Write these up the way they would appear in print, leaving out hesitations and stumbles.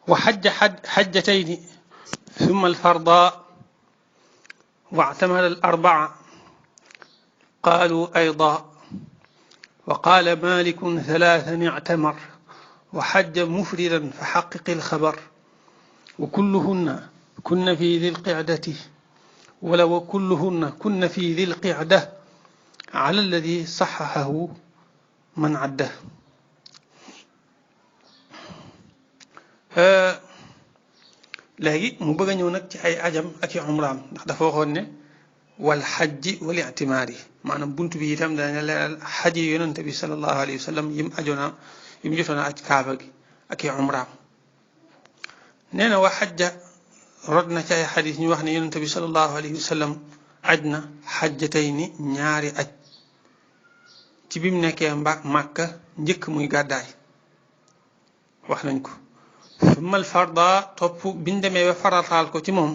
وحج حجتين ثم الفرضاء واعتمر الأربعة قالوا أيضا. وقال مالك ثلاثا اعتمر وحج مفردا فحقق الخبر وكلهن كن في ذي القعدة ولو كلهن كن في ذي القعدة على الذي صححه من عده. léegi mu bëgg a ñëw nag ci ay ajam ak i umraam ndax dafa waxoon ne wal xajji wal ictimaar yi maanaam bunt bi itam dana leeral xaj yi yonente bi sallallahu alayhi wa sallam yim jotoon a aj kaaba gi ak i umraam. nee na wa xajja rod na ci ay xadis ñu wax ne yonente bi sallallahu alayhi wa sallam aj na xajjatayni ñaari aj ci bi mu nekkee Màkka njëkk muy gàddaay wax nañ ko. summal farda topp biñ demee ba farataal ko ci moom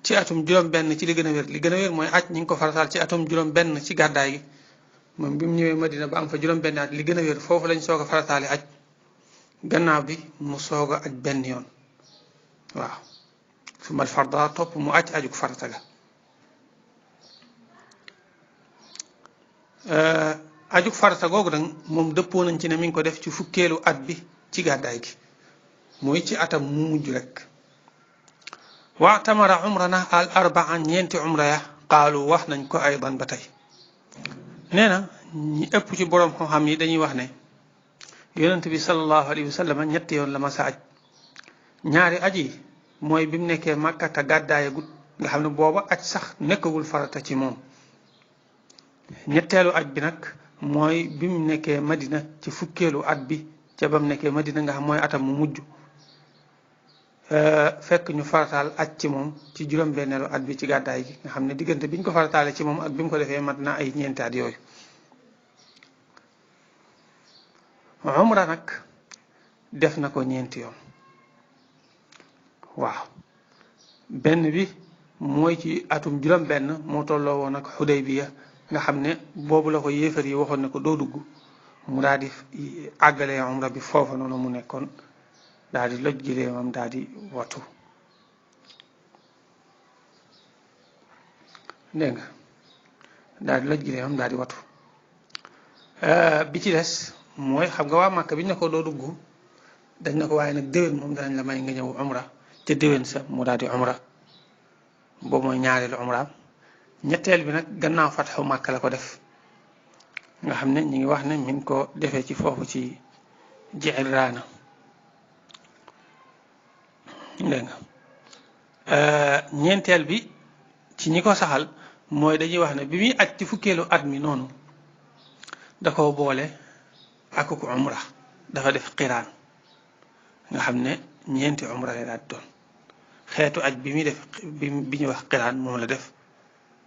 ci atum juróom-benn ci li gën a wér mooy aj ñi ngi ko farataal ci atum juróom-benn ci gàddaay gi moom bi mu ñëwee Madina ba am fa juróom-benn at li gën a wér foofu lañ soog a farataali aj gannaaw bi mu soog a aj benn yoon waaw. summal farda topp mu aj aju farata ga. ajuk farata googu nag moom dëppoo nañ ci ne mi ngi ko def ci fukkeelu at bi ci gàddaay gi mooy ci atam mu mujj rek. wa tamara umrana al arbaa ñeenti umra ya qaalu wax nañ ko aydan ba tey. nee na ñi ëpp ci boroom xam-xam yi dañuy wax ne yonent bi sallallahu alayhi wa sallam ñetti yoon la ma sa aj ñaari aj yi mooy bi mu nekkee Màkka te gàddaayagut nga xam ne booba aj sax nekkagul farata ci moom. ñetteelu aj bi nag mooy bi mu nekkee Madina ci fukkeelu at bi ca ba mu nekkee Madina nga xam mooy atam mu mujj fekk ñu farataal aj ci moom ci juróom-benneelu at bi ci gàddaay gi nga xam ne diggante bi ñu ko farataale ci moom ak bi mu ko defee mat na ay ñeenti at yooyu. umra nag def na ko ñeenti yoon waaw. benn bi mooy ci atum juróom-benn moo tolloo woon ak Xudaybiya nga xam ne boobu la ko yéefar yi waxoon ne ko doo dugg mu daal di àggalee umra bi foofa noonu mu nekkoon daal di loj gileemam daal di watu dégg nga daal di loj gileemam daal di watu. bi ci des mooy xam nga waa Màkka biñ ne ko doo dugg dañ na ko waaye nag déwén moom danañ la may nga ñëw umra te déwén sa mu daal di umra boobu mooy ñaareelu umraam. ñetteel bi nag gannaaw fatxu Màkka la ko def nga xam ne ñu ngi wax ne mi ngi ko defee ci foofu ci Ji'irraana dégg nga. ñeenteel bi ci ñi ko saxal mooy dañuy wax ne bi muy aj ci fukkeelu at mi noonu da ko boole ak ko umra dafa def qiraan nga xam ne ñeenti umra lay daal di doon xeetu aj bi muy def bi ñuy wax qiraan moom la def.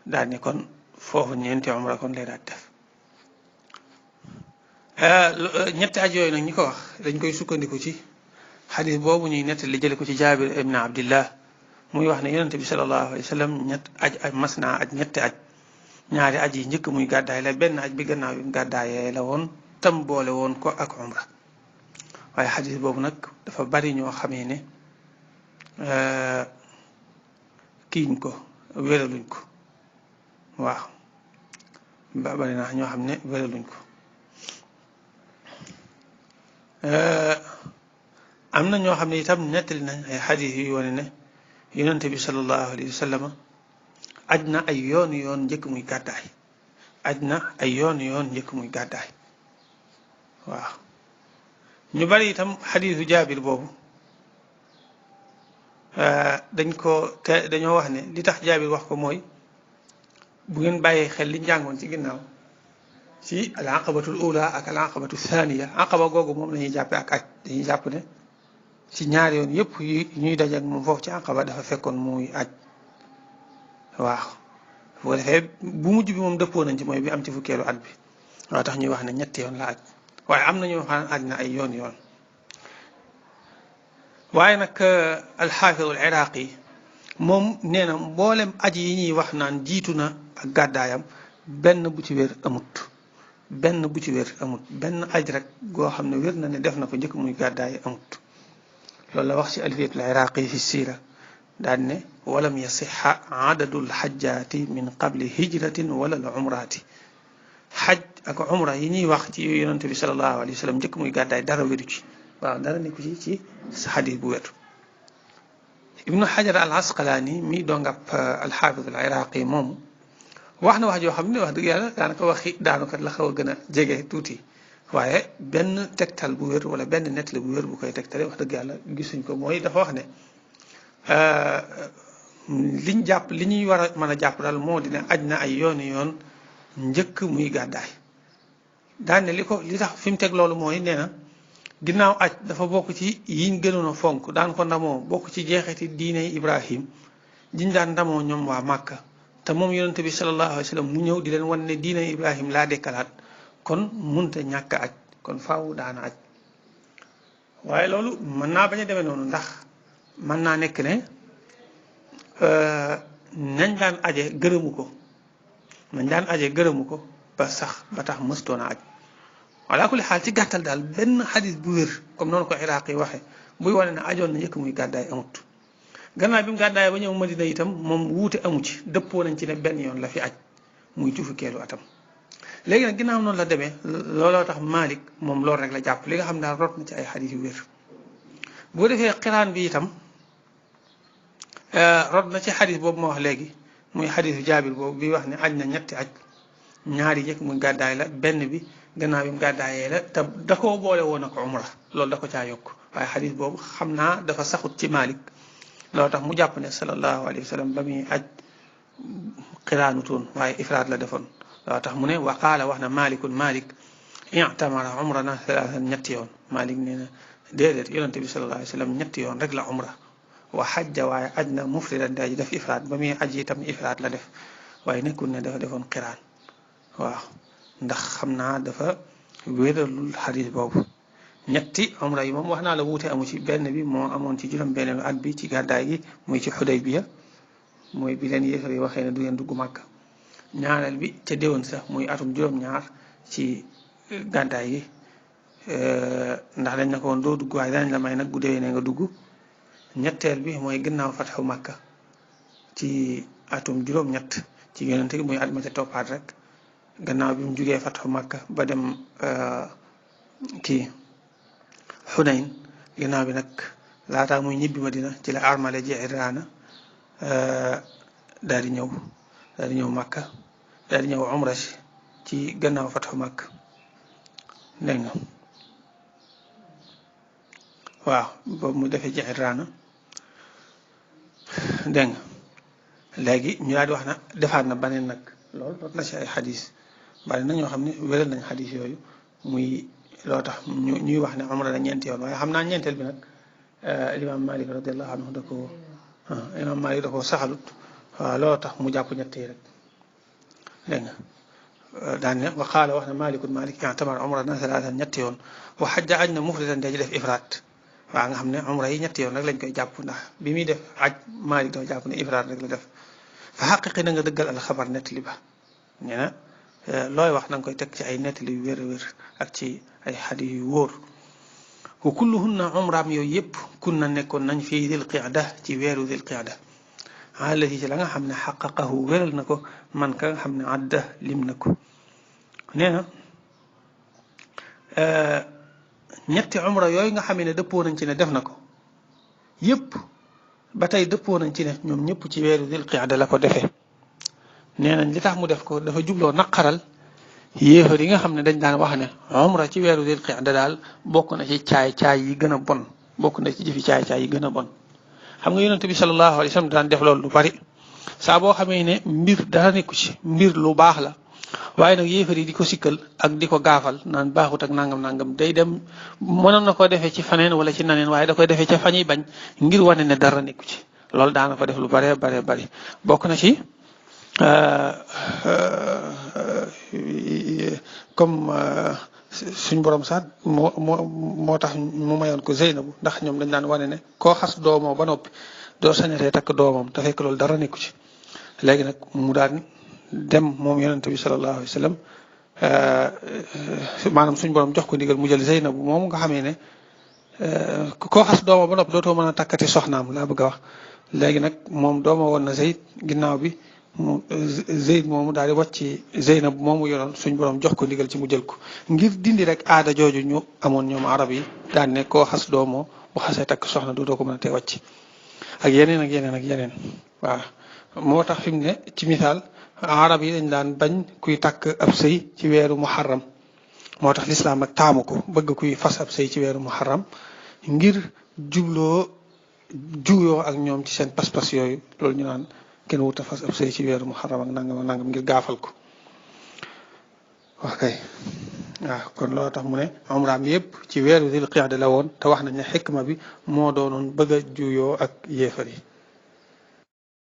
daal ni kon foofu ñeenti umra kon lay daal def. ñetti aj yooyu nag ñi ko wax dañ koy sukkandiku ci xadis boobu ñuy nettali jële ko ci Jaabir ibn Abdillah muy wax ne yonente bi sallallahu alayhi wa sallam mas naa aj ñetti aj ñaari aj yi njëkk muy gàddaay la benn aj bi gannaaw bi gàddaayee la woon tam boole woon ko ak umra waaye xadis boobu nag dafa bari ñoo xamee ne kiiñ ko wéraluñ ko waaw bari na ñoo xam ne wéraluñ ko. am na ñoo xam ne itam nettali nañ ay xadis yu wane ne yonente bi sallallahu alayhi wa sallam aj na ay yoon njëkk muy gàddaay aj na ay yoon njëkk muy gàddaay waaw. ñu bari itam xadisu Jaabir boobu dañoo wax ne li tax Jaabir wax ko mooy bu ngeen bàyyee xel li njàngoon ci ginnaaw ci al aqabatul ula ak al aqabatu thaniya aqaba googu moom la ñuy jàppee ak aj dañuy jàpp ne ci ñaari yoon yëpp yi ñuy daje ak moom foofu ci aqaba dafa fekkoon muy aj waaw. bu ko defee bu mujj bi moom dëppoo nañ ci mooy bi am ci fukkeelu at bi waaw tax ñuy wax ne ñetti yoon la aj waaye am na ñoo xam ne aj na ay yoon waaye nag alxaafidu al iraqi moom nee na mboolem aj yi ñuy wax naan jiitu na ak gàddaayam benn bu ci wér amut benn bu ci wér amut benn aj rek goo xam ne wér na ne def na ko njëkk muy gàddaay amut loolu la wax ci alfiyatul iraqi fi siira daan ne walam yasixa adadul xajjaati min qabli hijratin wala al umraati xaj ak umra yi ñuy wax ci yonente bi sallallahu alayhi wa sallam njëkk muy gàddaay dara wéru ci waaw dara nekku ci xadis bu wér ibnu xajar al asqalaani mi dongab alxaafid al iraqi moomu wax na wax joo xam ne wax dëgg yàlla daanaka waxi daanukat la xaw a gën a jege tuuti waaye benn tegtal bu wér wala benn nettali bu wér bu koy tegtale wax dëgg yàlla gisuñ ko mooy dafa wax ne liñ jàpp li ñuy war a mën a jàpp daal moo dina aj na ay yooni yoon njëkk muy gàddaay daan ne li tax fi mu teg loolu mooy nee na ginnaaw aj dafa bokk ci yiñ gënoon a fonk daan ko ndamoo bokk ci jeexiti diine Ibrahim jiñ daan ndamoo ñoom waa Màkka te moom yonente bi sallallahu alayhi wa sallam mu ñëw di leen wan ne diine Ibrahim laa dekkalaat kon munta ñàkk aj kon faaw daana aj waaye loolu mën naa bañ a demee noonu ndax mën naa nekk ne nañ daan aje gërëmu ko ba tax mëstoon a aj wala kulli xaal ci gàttal daal benn xadis bu wér comme noonu ko iraq yi waxe buy wane ne ajoon na njëkk muy gàddaay amut gannaaw bi mu gàddaay ba ñëw Madina itam moom wuute amu ci dëppoo nañ ci ne benn yoon la fi aj muy ci fukkeelu atam léegi nag ginnaaw noonu la demee looloo tax Malik moom loolu rek la jàpp li nga xam daal rot na ci ay xadis yu wér boo defee xiraan bi itam rot na ci xadis boobu ma wax léegi muy xadisu jaabir boobu bi wax ne aj na ñetti aj ñaari njëkk muy gàddaay la benn bi gannaaw bi mu gàddaayee la te da koo boole woon ak umra loolu da ko caa yokk waaye xadis boobu xam naa dafa saxut ci Malik loolu tax mu jàpp ne sallallahu alayhi wa sallam ba muy aj xiraanu toon waaye ifraat la defoon loolu tax mu ne wa qaala wax na Malik i'tamara umrana thalathan ñetti yoon Malik nee na déedéet yonente bi sallallahu alayhi wa sallam ñetti yoon rek la umra wa xajja waaye aj na mufridan daa ji def ifraat ba muy aj itam ifraat la def waaye nekkul ne dafa defoon xiraan waaw ndax xam naa dafa wéralul xadis boobu ñetti umra yi moom wax naa la wuute amu ci benn bi moo amoon ci juróom-benneelu at bi ci gàddaay gi muy ci Xudaybiya mooy bi leen yéefar yi waxee ne du ngeen dugg Màkka ñaareel bi ca déwén sax muy atum juróom-ñaar ci gàddaay gi ndax dañ ne ko woon doo dugg waaye danañ la may nag bu déwénee nga dugg ñetteel bi mooy ginnaaw fatxu Màkka ci atum juróom-ñett ci yonente gi muy at ma ca toppaat rek gannaaw bi mu jugee fatxu Màkka ba dem kii Xunayn ginnaaw bi nag laataa muy ñibbi Madina ci la armale Ji'irraana daal di ñëw Màkka daal di ñëw umra si ci gannaaw fatxu Màkka dégg nga waaw boobu mu defee Ji'irraana dégg nga léegi ñu daal di wax na defaat na baneen nag loolu doot na si ay xadis bari na ñoo xam ne wéral nañ xadis yooyu muy loo tax ñuy wax ne umra la ñeenti yoon waaye xam naa ñeenteel bi nag imaam Malik radiallahu anhu imaam Malik da ko saxalut waaw loolu tax mu jàpp ñett yi rek dégg nga daan ne wa qaala wax na Malik i'tamara umratan thalathan ñetti yoon wa xajja aj na mufridan daa ji def ifraat waaw nga xam ne umra yi ñetti yoon rek lañ koy jàpp ndax bi muy def aj Malik dafa jàpp ne ifraat rek la def fa xaqiqi na nga dëggal alxabar nettali ba nee na looy wax na nga koy teg ci ay nettali yu wér a wér ak ci ay xadis yu wóor wa kulluhunna umraam yooyu yëpp kun na nekkoon nañ fii dil qiyada ci weeru dil qiyada allati ci la nga xam ne xaqaqahu wéral na ko man ka nga xam ne adda lim na ko nee na ñetti umra yooyu nga xam ne dëppoo nañ ci ne def na ko yëpp ba tey dëppoo nañ ci ne ñoom ñëpp ci weeru dil qiyada la ko defee nee nañ li tax mu def ko dafa jubloo naqaral yéefar yi nga xam ne dañ daan wax ne umra ci weeru dil qiyada daal bokk na ci caay-caay yi gën a bon bokk na ci jëfi caay-caay yi gën a bon xam nga yonent bi sallallahu alayhi wa sallam daan def loolu lu bari saa boo xamee ne mbir dara nekku ci mbir lu baax la waaye nag yéefar yi di ko sikkal ak di ko gaafal naan baaxut ak nangam day dem mënoon na ko defee ci faneen wala ci naneen waaye da koy defee ca fañuy bañ ngir wane ne dara nekku ci loolu daana ko def lu bare bari bokk na ci comme suñ borom sax moo tax mu mayoon ko Zeynabu ndax ñoom dañ daan wane ne koo xas doomoo ba noppi doo sañatee takk doomam te fekk loolu dara nekku ci léegi nag mu daan dem moom yonente bi sallallahu alayhi wa sallam maanaam suñ borom jox ko ndigal mu jël Zeynab moom nga xamee ne koo xas dooma ba noppi dootoo mën a takkati soxnaam laa bëgg a wax léegi nag moom dooma woon na Zeyd ginnaaw bi mu Zeyd moomu daal di wàcc Zeynab moomu yoroon suñ borom jox ko ndigal ci mu jël ko ngir dindi rek aada jooju ñu amoon ñoom arab yi daan ne koo xas doomoo bu xasee takk soxna dootoo ko mën a tee wàcc ak yeneen ak yeneen ak yeneen waaw moo tax fi mu ne ci misaal arab yi dañ daan bañ kuy takk ab sëy ci weeru muharram moo tax lislaam ak taamu ko bëgg kuy fas ab sëy ci weeru muharram ngir juyoo ak ñoom ci seen pas-pas yooyu loolu ñu naan kenn wut a fas ab sëy ci weeru muharram ak nangam ngir gaafal ko wax kay waaw kon loolu tax mu ne umraam yëpp ci weeru zil qiada la woon te wax nañ ne xikma bi moo doonoon bëgg a juyoo ak yéefar yi